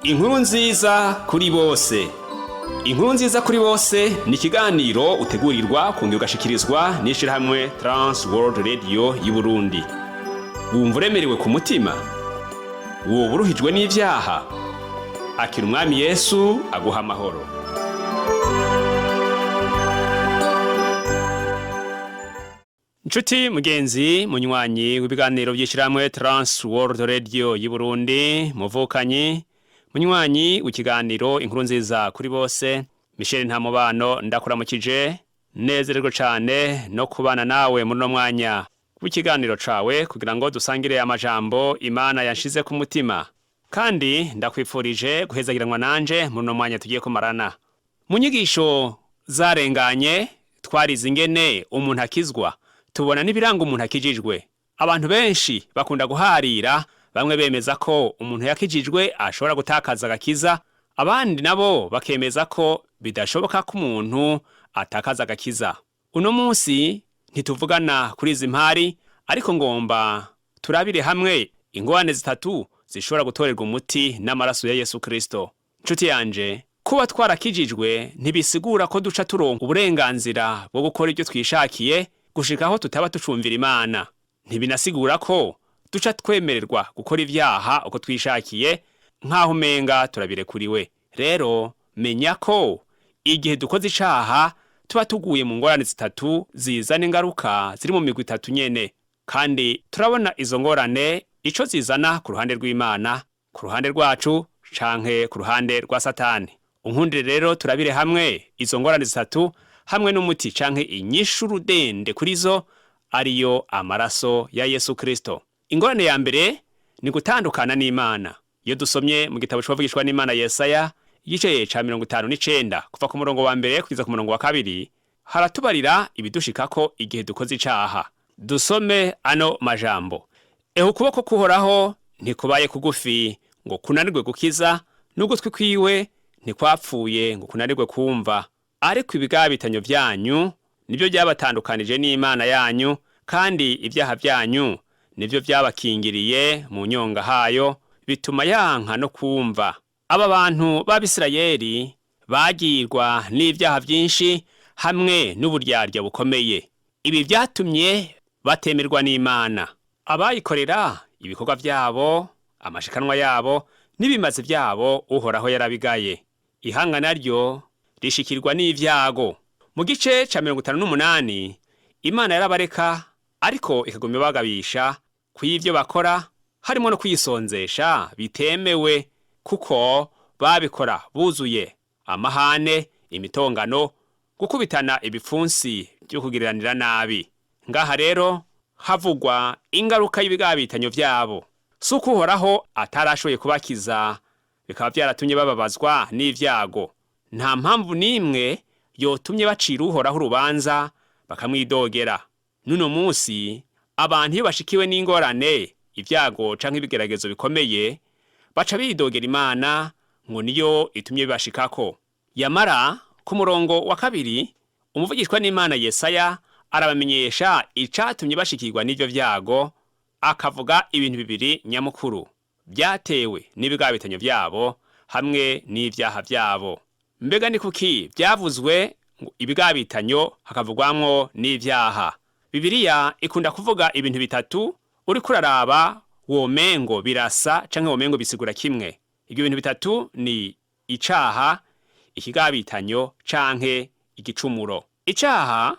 Inkuru nziza kuri bose. Inkuru nziza kuri bose ni ikiganiro utegurirwa kongera ugashikirizwa n'ishirahamwe Trans World Radio y'Uburundi. Wumva uremerewe ku mutima? Woba uruhijwe n'ivyaha? Akira Umwami Yesu aguha amahoro. Nshuti mugenzi munywanyi w'ibiganiro by'ishirahamwe Trans World Radio y'Uburundi, muvukanyi munywanyi w'ikiganiro Inkuru nziza kuri bose, Michel Ntamubano ndakuramukije, nezererwa cane no kubana nawe muri uno mwanya w'ikiganiro cawe kugira ngo dusangire amajambo Imana yanshize ku mutima, kandi ndakwifurije guhezagiranwa nanje muri uno mwanya tugiye kumarana. Mu nyigisho zarenganye twarize ingene umuntu akizwa, tubona n'ibiranga umuntu akijijwe. Abantu benshi bakunda guharira, bamwe bemeza ko umuntu yakijijwe ashobora gutakaza agakiza, abandi nabo bakemeza ko bidashoboka ko umuntu atakaza agakiza. Uno munsi ntituvugana kuri izi mpari, ariko ngomba turabire hamwe ingorane zitatu zishobora gutorerwa umuti n'amaraso ya Yesu Kristo. Nshuti yanje, kuba twarakijijwe ntibisigura ko duca turonka uburenganzira bwo gukora ibyo twishakiye gushika aho tutaba tucumvira Imana. Ntibinasigura ko duca twemererwa gukora ivyaha uko twishakiye nk'aho umenga turabirekuriwe. Rero menya ko igihe dukoze icaha tuba tuguye mu ngorane zitatu zizana ingaruka ziri mu migwi itatu nyene, kandi turabona izo ngorane ico zizana ku ruhande rw'Imana, ku ruhande rwacu canke ku ruhande rwa Satani. Unkundire rero turabire hamwe izo ngorane zitatu hamwe n'umuti canke inyishu rudende kuri zo, ariyo amaraso ya Yesu Kristo. Ingorane ya mbere ni gutandukana n'Imana. Iyo dusomye mu gitabo c'uwavugishwa n'Imana Yesaya igice ca 59 kuva ku murongo wa mbere kugeza ku murongo wa kabiri, haratubarira ibidushikako igihe dukoze icaha. Dusome ano majambo: ehe, ukuboko kuhoraho ntikubaye kugufi ngo kunanirwe gukiza, n'ugutwi kwiwe ntikwapfuye ngo kunanirwe kumva, ariko ibigabitanyo vyanyu nibyo byabatandukanije n'Imana yanyu, kandi ibyaha vyanyu nibyo byabakingiriye mu nyonga hayo, bituma yanka no kumva. Aba bantu b'Abisirayeli bagirwa n'ibyaha byinshi hamwe n'uburyarya bukomeye. Ibi vyatumye batemerwa n'Imana. Abayikorera ibikorwa vyabo, amashikanwa yabo n'ibimazi vyabo Uhoraho yarabigaye. Ihanga naryo rishikirwa n'ivyago. Mu gice ca 58 Imana yarabareka, ariko ikaguma ibagabisha kw'ivyo bakora, harimo no kwisonzesha bitemewe, kuko babikora buzuye amahane, imitongano, gukubitana ibipfunsi vyo kugiriranira nabi. Ngaha rero havugwa ingaruka y'ibigabitanyo vyabo. Si uko Uhoraho atarashoboye kubakiza, bikaba vyaratumye bababazwa n'ivyago. Nta mpamvu n'imwe yotumye bacira Uhoraho urubanza bakamwidogera. N'uno munsi abantu iyo bashikiwe n'ingorane, ibyago canke ibigeragezo bikomeye, baca bidogera Imana ngo niyo itumye bibashikako. Yamara ku murongo wa kabiri umuvugishwa n'Imana Yesaya arabamenyesha icatumye bashikirwa n'ivyo vyago, akavuga ibintu bibiri nyamukuru vyatewe n'ibigabitanyo vyabo hamwe n'ivyaha vyabo. Mbega ni kuki vyavuzwe ngo ibigabitanyo hakavugwamwo n'ivyaha? Bibiliya ikunda kuvuga ibintu bitatu uriko uraraba womengo birasa canke womengo bisigura kimwe. Ibyo bintu bitatu ni icaha, ikigabitanyo canke igicumuro. Icaha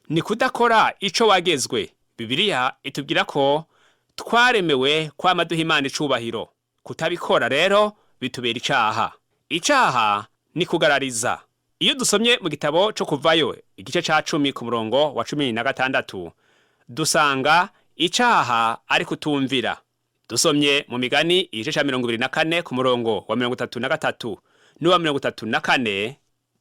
ni kudakora ico wagezwe. Bibiliya itubwira ko twaremewe kwama duha Imana icubahiro. Kutabikora rero bitubera icaha. Icaha ni kugarariza. Iyo dusomye mu gitabo co Kuvayo igice ca 10 ku murongo wa 16, dusanga icaha ari kutumvira. Dusomye mu Migani igice ca 24 ku murongo wa 33 n'uwa 34,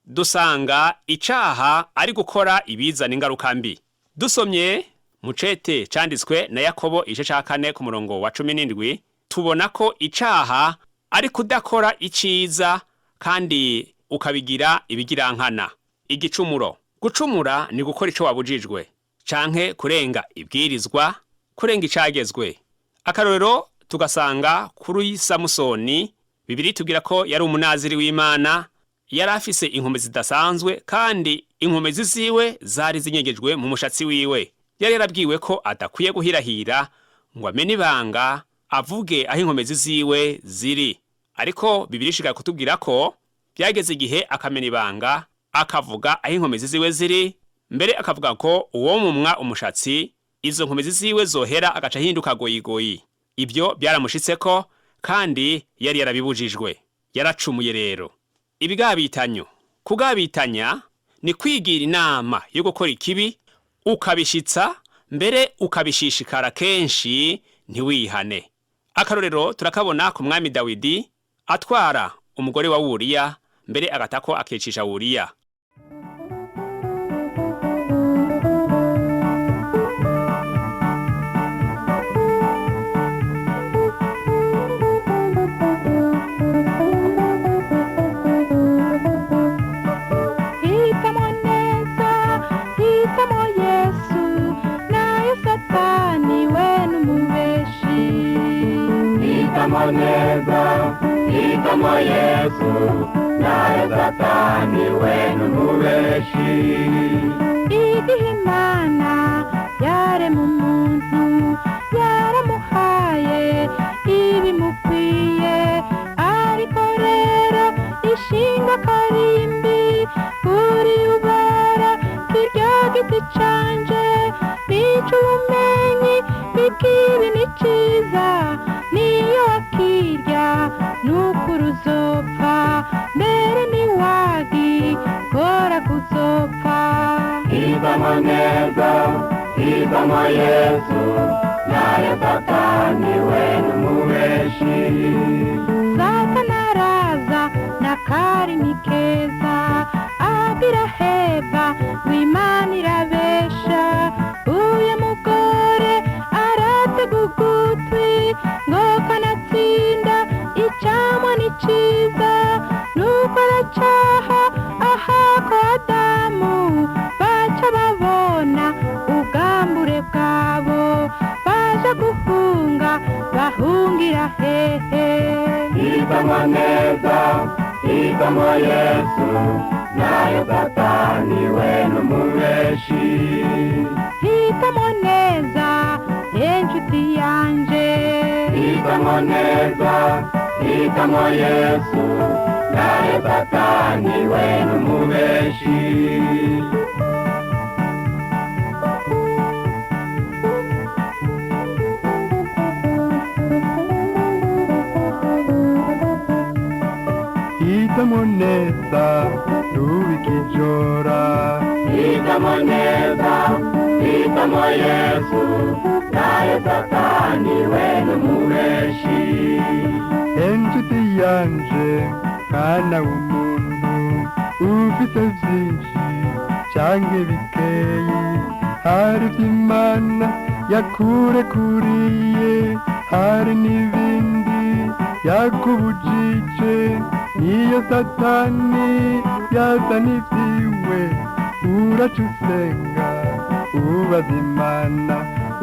dusanga icaha ari gukora ibizana ingaruka mbi. Dusomye mu cete canditswe na Yakobo igice ca 4 ku murongo wa 17, tubona ko icaha ari kudakora iciza kandi ukabigira ibigirankana. Igicumuro, gucumura ni gukora ico wabujijwe canke kurenga ibwirizwa, kurenga icagezwe. Akarorero tugasanga kuri Samusoni. Bibiliya itubwira ko yari umunaziri w'Imana, yari afise inkomezi zidasanzwe kandi inkomezi ziwe zari zinyegejwe mu mushatsi wiwe. Yari yarabwiwe ko adakwiye guhirahira ngo amene ibanga avuge aho inkomezi ziwe ziri. Ariko Bibiliya ishigara kutubwira ko byageze igihe akamena ibanga akavuga aho inkomezi ziwe ziri, mbere akavuga ko uwo mumwa umushatsi izo nkomezi ziwe zohera agaca ahinduka goyigoyi. Ibyo byaramushitseko kandi yari yarabibujijwe. Yaracumuye rero. Ibigabitanyo. Kugabitanya ni kwigira inama yo gukora ikibi ukabishitsa mbere ukabishishikara kenshi ntiwihane. Akarorero turakabona ku mwami Dawidi atwara umugore wa Wuriya mbere agatako akicisha Wuriya. Hitamo neza, hitamo Yesu, nayo Satani we n'umubeshi. Hitamo neza, hitamo Yesu, nayo Satani we n'umubeshi. Igihe Imana yarema umuntu, yaramuhaye ibimukwiye, ariko rero ishinga karimbi kuri ubara kirya giti canje nica ubumenyi bw'ikibi ni ciza, niyo wakirya nukuri uzopfa, mbere niwagikora kuzopfa. Hitamo neza, hitamo Yesu, nayo Satani we n'umubeshi. Satani araza n'akarimi keza abwira Heva ngo Imana irabesha, uyu mugore aratega ugutwi ngo kanatsinda icamwa ni ciza, nuko aracaha ahako Adamu baca babona ubwambure bwabo, baja guhunga bahungira hehe? Hitamo neza, hitamo Yesu, nayo Satani we n'umubeshi. Hitamo neza ye nshuti yanje. Hitamo neza, hitamo Yesu, nayo Satani we n'umubeshi. Hitamo neza rubikijora. Hitamo neza, hitamo Yesu, nayo Satani we n'umubeshi. Inshuti yanje mwana w'umuntu ufite byinshi canke bikeyi hari ivy'Imana yakurekuriye hari n'ibindi yakubujije niyo Satani yazana ivyiwe uraca usenga ubaza Imana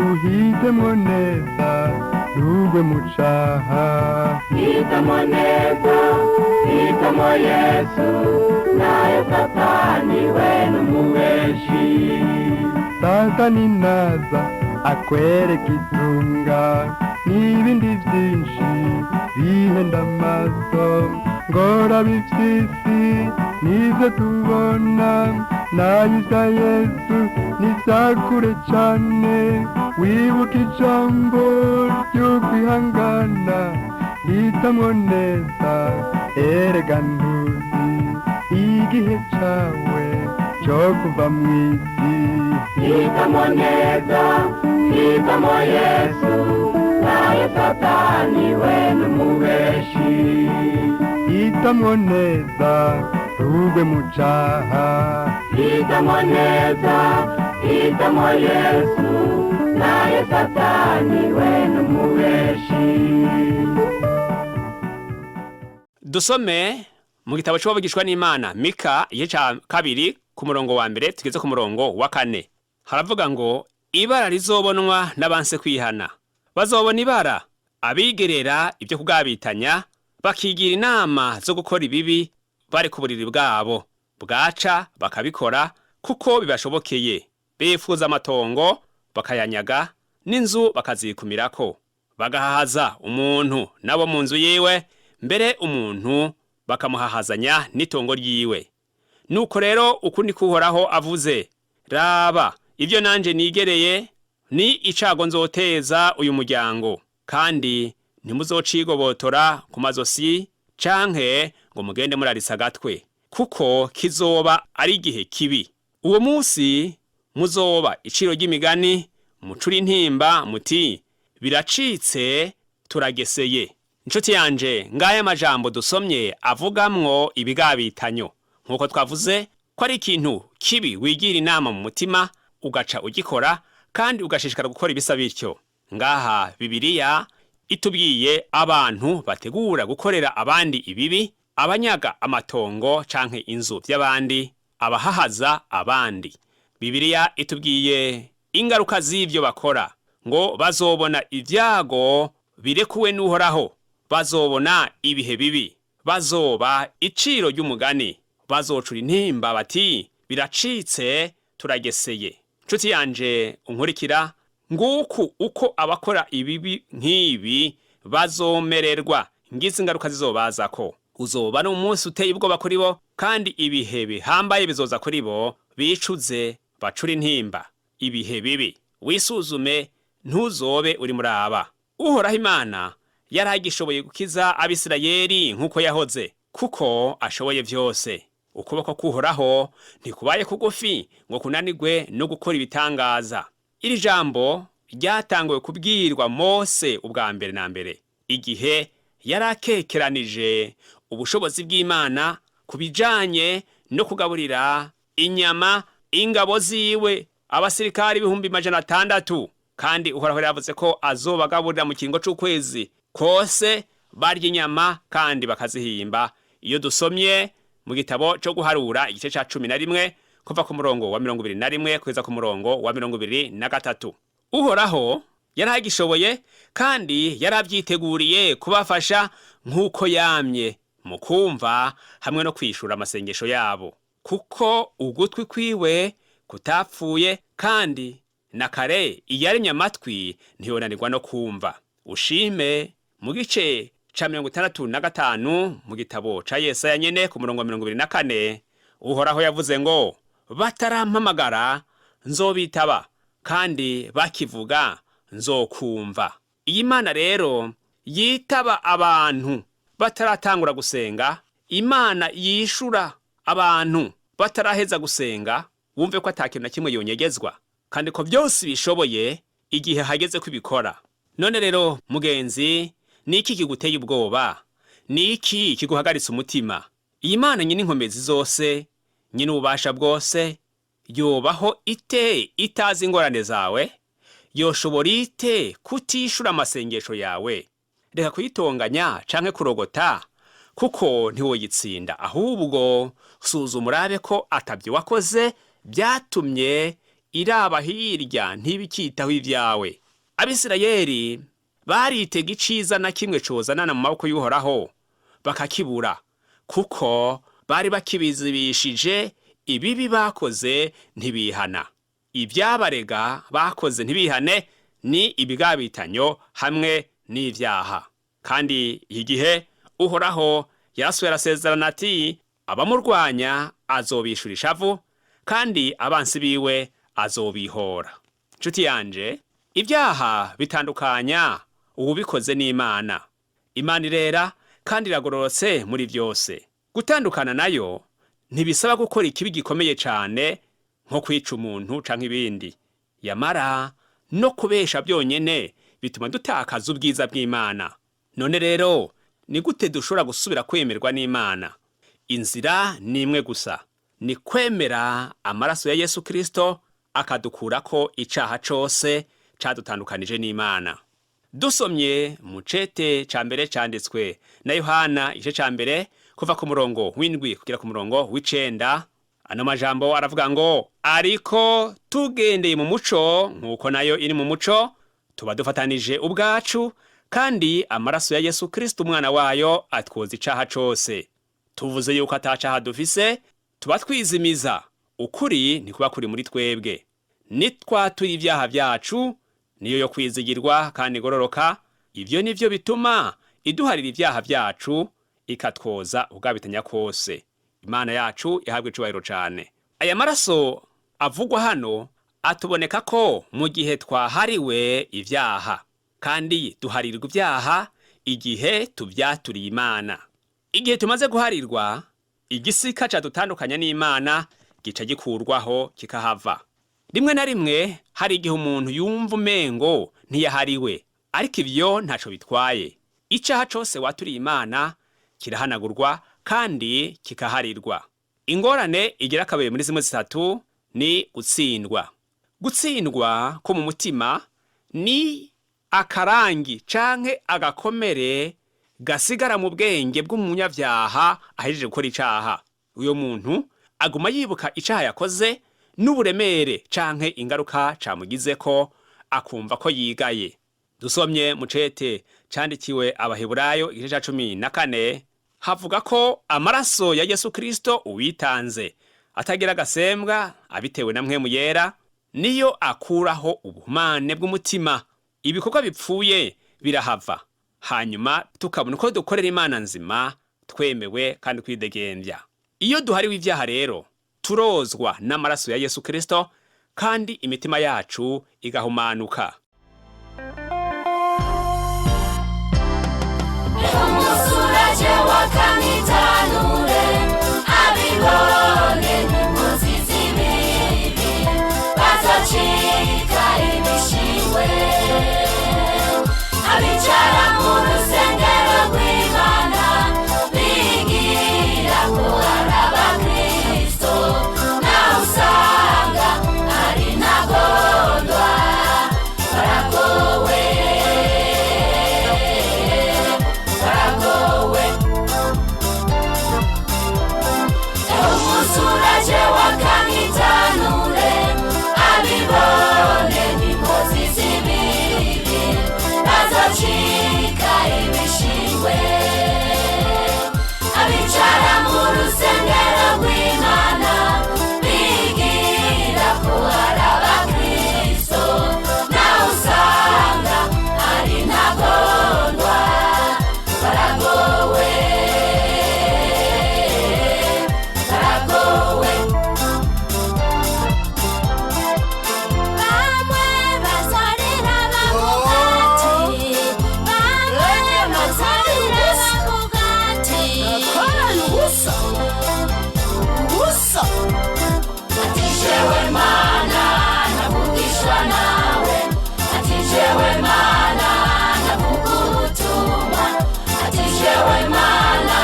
uhitemwo neza ntugwe mu caha. Hitamo neza, hitamo Yesu, nayo Satani we n'umubeshi. Satani naza akwereka itunga n'ibindi byinshi bihenda amaso ngora b'ivy'isi nivyo tubona nayo ivya Yesu n'ivyakure cane wibuka ijambo ry'ukwihangana hitamwo neza erega ntuzi igihe cawe co kuva mw'isi. Hitamo neza, hitamo Yesu, nayo Satani we n'umubeshi. Hitamwo neza ntugwe mu caha. Hitamo neza, hitamo Yesu, nayo Satani we n'umubeshi. Dusome mu gitabo c'uwavugishwa n'Imana Mika igice ca 2 ku murongo wa 1 tugeze ku murongo wa 4. Haravuga ngo ibara rizobonwa n'abanse kwihana. Bazobona ibara abigerera ibyo kugabitanya Bakigira inama zo gukora ibibi bari ku buriri bwabo, bwaca bakabikora kuko bibashobokeye. Bifuza amatongo bakayanyaga, n'inzu bakazikumirako, bagahahaza umuntu nabo mu nzu yiwe, mbere umuntu bakamuhahazanya n'itongo ryiwe. Nuko rero uku niko Uhoraho avuze: raba ibyo nanje nigereye ni icago nzoteza uyu muryango, kandi ntimuzocigobotora ku mazosi canke ngo mugende murarisa agatwe, kuko kizoba ari igihe kibi. Uwo munsi muzoba iciro ry'imigani, mucure intimba muti biracitse, turageseye. Inshuti yanje, ngaya amajambo dusomye avugamwo ibigabitanyo, nk'uko twavuze ko ari ikintu kibi wigira inama mu mutima ugaca ugikora kandi ugashishikara gukora ibisa bityo. Ngaha Bibiliya itubwiye abantu bategura gukorera abandi ibibi, abanyaga amatongo canke inzu by'abandi, abahahaza abandi. Bibiliya itubwiye ingaruka z'ivyo bakora, ngo bazobona ibyago birekuwe n'Uhoraho, bazobona ibihe bibi, bazoba iciro ry'umugani, bazocura intimba bati biracitse, turageseye. Nshuti yanje unkurikira, nguku uko abakora ibibi nk'ibi bazomererwa, ngizi ingaruka zizobazako. Uzoba ari umunsi uteye ubwoba kuri bo, kandi ibihe bihambaye bizoza kuri bo, bicuze bacura intimba ibihe bibi. Wisuzume, ntuzobe uri muri aba. Uhoraho Imana yaragishoboye gukiza Abisirayeli nk'uko yahoze, kuko ashoboye vyose. Ukuboko k'Uhoraho ntikubaye kugufi ngo kunanirwe no gukora ibitangaza. Iri jambo ryatanguwe kubwirwa Mose ubwa mbere na mbere igihe yari akekeranije ubushobozi bw'Imana ku bijanye no kugaburira inyama ingabo ziwe, abasirikari 600,000, kandi Uhoraho yavuze ko azobagaburira mu kiringo c'ukwezi kose barya inyama kandi bakazihimba. Iyo dusomye mu gitabo co guharura igice ca 11 kuva ku murongo wa 21 kugeza ku murongo wa 23, Uhoraho yaragishoboye kandi yarabyiteguriye kubafasha nk'uko yamye mu kumva hamwe no kwishura amasengesho yabo, kuko ugutwi kwiwe kutapfuye, kandi na kare iyaremye amatwi ntiyonanirwa no kumva. Ushime mu gice ca 65 mu gitabo ca Yesaya nyene ku murongo wa 24, Uhoraho yavuze ngo batarampamagara nzobitaba, kandi bakivuga nzokumva. Iyi Mana rero yitaba abantu bataratangura gusenga, Imana yishura abantu bataraheza gusenga, wumve ko atakintu na kimwe yonyegezwa, kandi ko byose bishoboye igihe hageze kubikora. None rero mugenzi, ni iki kiguteye ubwoba? Ni iki kiguhagaritse umutima? Iyi Mana nyine inkomezi zose, nyine ububasha bwose, yobaho ite itazi ingorane zawe? Yoshobora ite kutishura amasengesho yawe? Reka kuyitonganya canke kurogota, kuko ntiwoyitsinda. Ahubwo suzuma urabe ko atabyo wakoze byatumye iraba hirya ntibikitaho ibyawe. Abisirayeli baritega iciza na kimwe cozanana mu maboko y'Uhoraho bakakibura, kuko bari bakibizibishije ibibi bakoze ntibihana. Ibyabarega bakoze ntibihane ni ibigabitanyo hamwe n'ivyaha. Kandi iki gihe Uhoraho yarasuye arasezerana ati abamurwanya azobishura ishavu, kandi abansi biwe azobihora. Nshuti yanje, ibyaha bitandukanya uwubikoze n'Imana. Imana irera kandi iragororotse muri byose. Gutandukana nayo ntibisaba gukora ikibi gikomeye cane nko kwica umuntu canke ibindi. Yamara no kubesha byonyene bituma dutakaza ubwiza bw'Imana. None rero ni gute dushobora gusubira kwemerwa n'Imana? Inzira ni imwe gusa, ni kwemera amaraso ya Yesu Kristo akadukurako icaha cose cadutandukanije n'Imana. Dusomye mu cete ca mbere canditswe na Yohana igice ca mbere kuva ku murongo w'7 kugera ku murongo w'9, ano majambo aravuga ngo ariko tugendeye mu muco nk'uko nayo iri mu muco, tuba dufatanije ubwacu, Kandi amaraso ya Yesu Kristo umwana wayo atwoza icaha cose. Tuvuze yuko atacaha dufise, tuba twizimiza, ukuri ntikuba kuri muri twebwe. Nitwatuye ibyaha vyacu, niyo yo kwizigirwa kandi igororoka. Ivyo nivyo bituma iduharira ibyaha vyacu, ikatwoza ubwabitanya kose. Imana yacu ihabwa icubahiro cane. Aya maraso avugwa hano atuboneka ko mu gihe twahariwe ivyaha, kandi duharirwa ibyaha igihe tuvyaturiye Imana. Igihe tumaze guharirwa, igisika cadutandukanya n'Imana gica gikurwaho kikahava. Rimwe na rimwe hari igihe umuntu yumva umengo ntiyahariwe, ariko ivyo ntaco bitwaye. Icaha cose waturiye Imana kirahanagurwa kandi kikaharirwa. Ingorane igira kabiri muri zimwe zitatu ni gutsindwa. Gutsindwa ko mu mutima ni akarangi canke agakomere gasigara mu bwenge bw'umunyavyaha ahejeje gukora icaha. Uyo muntu aguma yibuka icaha yakoze n'uburemere canke ingaruka camugizeko, akumva ko yigaye. Dusomye mu cete candikiwe Abaheburayo igice ca 14, havuga ko amaraso ya Yesu Kristo uwitanze atagira agasembwa abitewe na Mpwemu Yera niyo akuraho ubuhumane bw'umutima. Ibikorwa bipfuye birahava, hanyuma tukabona uko dukorera Imana nzima twemewe kandi twidegembya. Iyo duhariwe ibyaha rero, turozwa n'amaraso ya Yesu Kristo kandi imitima yacu igahumanuka. Umusuraje wakamitanure abibone n'inkozi z'ibibi bazacika ibishingwe, abicara mu rusengero rw'Imana bigira ko ari abakristo, nawe usanga ari ntagondwa. Baragowe, baragowe. Umusuraje wakamitanure abibone n'inkozi z'ibibi bazacika ibishingwe, abicara mu rusengero rw'Imana bigira ko ari abakristo, nawe usanga ari ntagondwa. Baragowe, baragowe. Bamwe bazarira bavuga ati, bamwe bazarira bavuga ati, Nakoranye ubusa ubusa. Ati jewe Mana navugishwa nawe, ati jewe Mana navuga ubutumwa, ati jewe Mana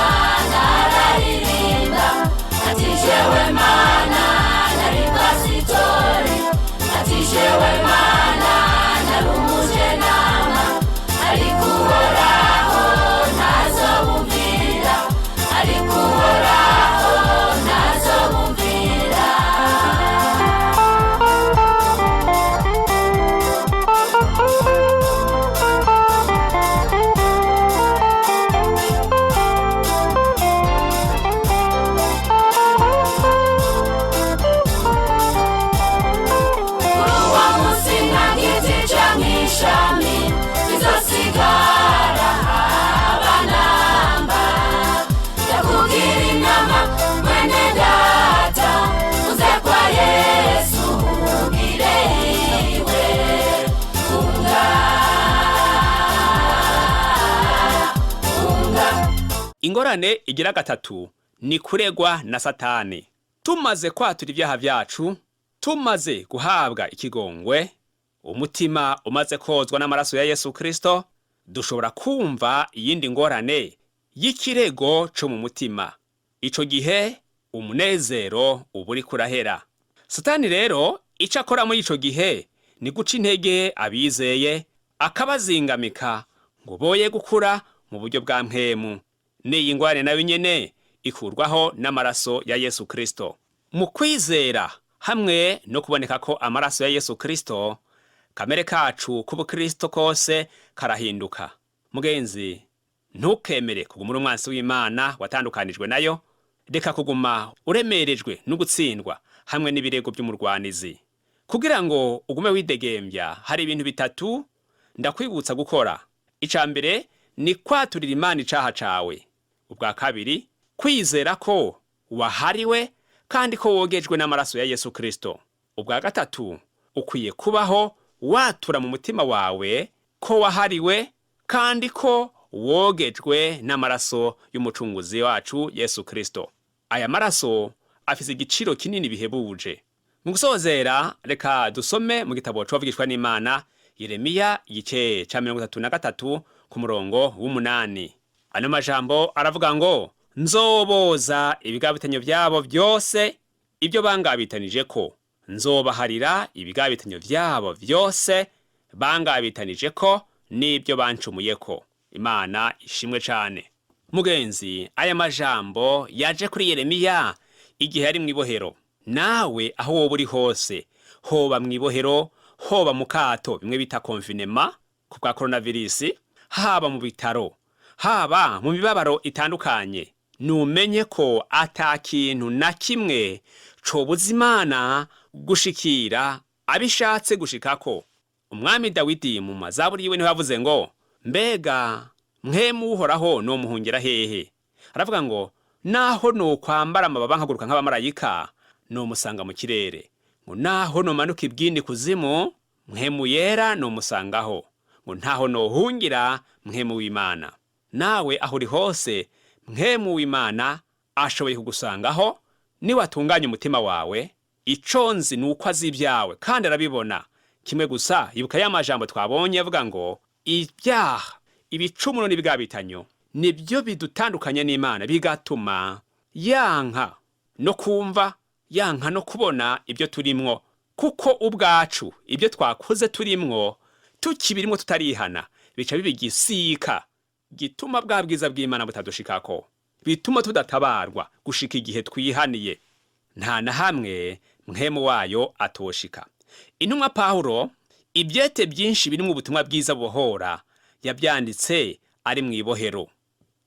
nararirimba, ati jewe Mana nari pasitori, ati jewe Mana nari umujenama, ariko Uhoraho ntazobumvira, ariko Uhoraho ntazobumvira. Uwo munsi nta giti canke ishami bizosigara abanamba. Ndakugira inama mwene data, uze kwa Yesu ugire iwe unga unga. Ingorane igira gatatu ni kuregwa na Satani. Tumaze kwatura ibyaha vyacu, tumaze guhabwa ikigongwe, umutima umaze kozwa n'amaraso ya Yesu Kristo, dushobora kumva iyindi ngorane y'ikirego co mu mutima. Ico gihe umunezero uba uriko urahera. Satani rero ico akora muri ico gihe ni guca intege abizeye, akabazingamika ngo boye gukura mu buryo bwa mpemu. N'iyi ngorane nayo nyene ikurwaho n'amaraso ya Yesu Kristo. Mu kwizera hamwe no kuboneka ko amaraso ya Yesu Kristo, kamere kacu k'ubukristo kose karahinduka. Mugenzi, ntukemere kuguma uri umwansi w'Imana watandukanijwe nayo. Reka kuguma uremerejwe no gutsindwa hamwe n'ibirego by'umurwanizi. Kugira ngo ugume widegembya, hari ibintu bitatu ndakwibutsa gukora. Ica mbere ni kwaturira Imana icaha cawe. Ubwa kabiri, kwizera ko wahariwe kandi ko wogejwe n'amaraso ya Yesu Kristo. Ubwa gatatu, ukwiye kubaho watura mu mutima wawe ko wahariwe kandi ko wogejwe n'amaraso y'umucunguzi wacu Yesu Kristo. Aya maraso afise igiciro kinini bihebuje. Mu gusozera, reka dusome mu gitabo c'uwavugishwa n'Imana Yeremiya, igice ca 33 ku murongo w'8. Ano majambo aravuga ngo: "Nzoboza ibigabitanyo vyabo vyose, ibyo bangabitanijeko. Nzobaharira ibigabitanyo vyabo vyose bangabitanijeko n'ibyo bancumuyeko." Imana ishimwe cane. Mugenzi, aya majambo yaje kuri Yeremiya igihe yari mw'ibohero. Nawe aho woba uri hose, hoba mw'ibohero, hoba mu kato bimwe bita confinement ku bwa coronavirus, haba mu bitaro, haba mu mibabaro itandukanye, numenye ko ata kintu na kimwe cobuza Imana gushikira abishatse gushikako. Umwami Dawidi mu mazaburi yiwe niho yavuze ngo: "Mbega mwemu Uhoraho nomuhungira hehe?" Aravuga ngo: "Naho nokwambara amababa nkaguruka nk'abamarayika, nomusanga mu kirere." Ngo: "Naho nomanuka ibwindi kuzimu, mwemu yera nomusangaho." Ngo: "Ntaho nohungira mwemu w'Imana." Nawe aho uri hose, mwemu w'Imana ashoboye kugusangaho niwatunganya umutima wawe. Ico nzi ni uko azi ibyawe kandi arabibona. Kimwe gusa, ibuka ya majambo twabonye avuga ngo ibyaha, ibicumuro n'ibigabitanyo nibyo bidutandukanye n'Imana, bigatuma yanka no kumva, yanka no kubona ibyo turimwo, kuko ubwacu ibyo twakoze turimwo, tukibirimwo, tutarihana, bica biba igisika gituma bwa bwiza bw'Imana butadushikako, bituma tudatabarwa gushika igihe twihaniye. Nta na hamwe mwemu wayo atoshika. Intumwa Pawulo ibyete byinshi birimo ubutumwa bwiza bubohora yabyanditse ari mu ibohero.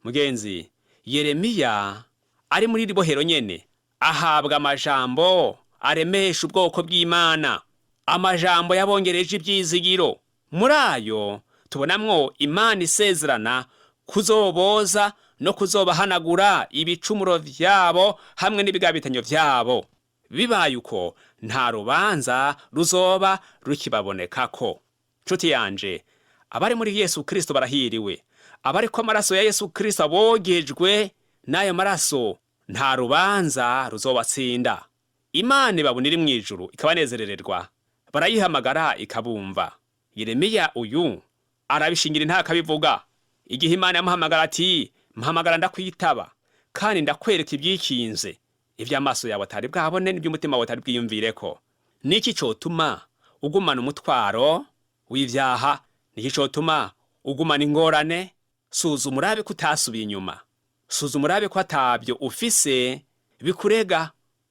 Mugenzi, Yeremiya ari muri iri bohero nyene ahabwa amajambo aremesha ubwoko bw'Imana, amajambo yabongereje ibyizigiro. Muri ayo tubonamwo Imana isezerana kuzoboza no kuzobahanagura ibicumuro vyabo hamwe n'ibigabitanyo vyabo. Bibaye uko, nta rubanza ruzoba rukibabonekako. Nshuti yanje, abari muri Yesu Kristo barahiriwe. Abariko amaraso ya Yesu Kristo abogejwe n'ayo maraso, nta rubanza ruzobatsinda. Imana ibabona iri mw'ijuru ikabanezerererwa, barayihamagara ikabumva. Yeremiya uyu arabishingira ntakabivuga igihe Imana yamuhamagara ati: "Mpamagara ndakwitaba, kandi ndakwereka ibyikinze, iby'amaso yawe atari bwabone n'iby'umutima wawe atari bwiyumvireko." Niki cotuma ugumana umutwaro w'ivyaha? Niki cotuma ugumana ingorane? Suzuma urabe ko utasubiye inyuma. Suzuma urabe ko atabyo ufise bikurega,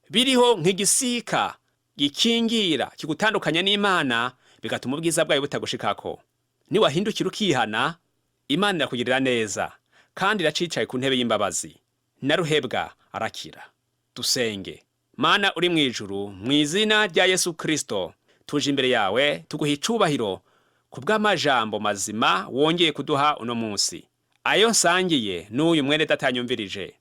biriho nk'igisika gikingira kigutandukanya n'Imana, bigatuma ubwiza bwayo butagushikako. Niwahindukira ukihana, Imana irakugirira neza kandi iracicaye ku ntebe y'imbabazi. Naruhebwa arakira. Dusenge. Mana uri mu ijuru, mu izina rya Yesu Kristo tuje imbere yawe tuguha icubahiro ku bw'amajambo mazima wongeye kuduha uno munsi, ayo nsangiye n'uyu mwene data yanyumvirije.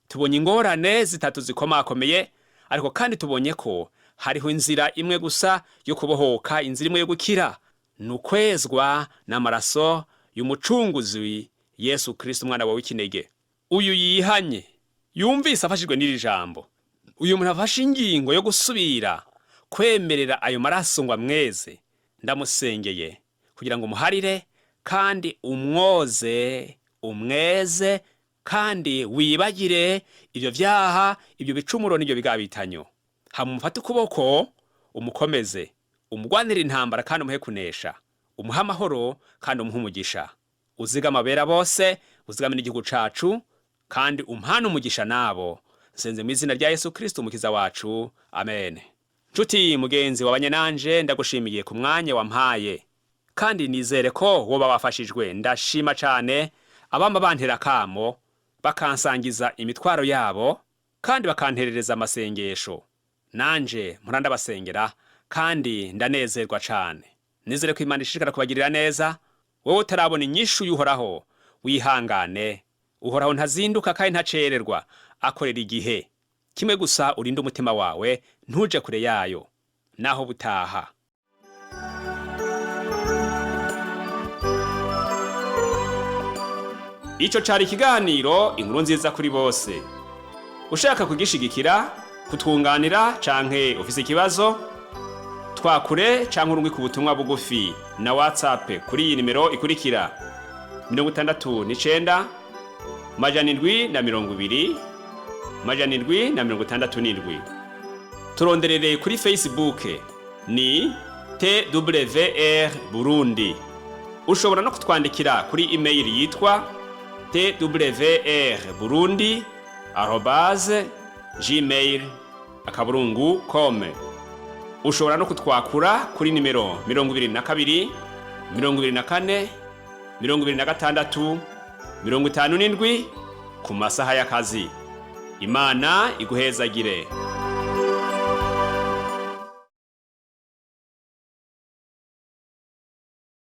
Tubonye ingorane zitatu zikomakomeye, ariko kandi tubonye ko hariho inzira imwe gusa yo kubohoka, inzira imwe yo gukira, ni ukwezwa n'amaraso y'umucunguzi Yesu Kristo, umwana wawe w'ikinege. Uyu yihanye, yumvise afashijwe n'iri jambo, uyu muntu afashe ingingo yo gusubira kwemerera ayo maraso ngo amweze, ndamusengeye kugira ngo umuharire kandi umwoze, umweze, kandi wibagire ibyo vyaha, ibyo bicumuro n'ibyo bigabitanyo. Hama umufate ukuboko, umukomeze, umugwanire intambara kandi umuhe kunesha, umuhe amahoro kandi umuhe umugisha. Uzigama abera bose, uzigame n'igihugu cacu, kandi umpane umugisha nabo. Nsenze mu izina rya Yesu Kristo umukiza wacu, amen. Nshuti mugenzi wabanye nanje, ndagushimiye ku mwanya wampaye. Kandi nizere ko woba wafashijwe. Ndashima cane abama bantera akamo, bakansangiza imitwaro yabo kandi bakanterereza amasengesho. Nanje mpora ndabasengera kandi ndanezerwa cane. Nizere ko Imana ishishikara kubagirira neza. Wowe utarabona inyishu y'Uhoraho, wihangane. Uhoraho ntazinduka kandi ntacererwa, akorera igihe. Kimwe gusa, urinde umutima wawe ntuje kure yayo. Naho butaha. Ico cari ikiganiro Inkuru Nziza kuri Bose. Ushaka kugishigikira, kutwunganira canke ufise ikibazo, twakure canke urungike ubutumwa bugufi na WhatsApp kuri iyi nimero ikurikira: 69 720 767. Turonderere kuri Facebook ni TWR Burundi. Ushobora no kutwandikira kuri email yitwa twrburundi@gmail.com. Ushobora no kutwakura kuri nimero 22 24 26 57 ku masaha y'akazi. Imana iguhezagire.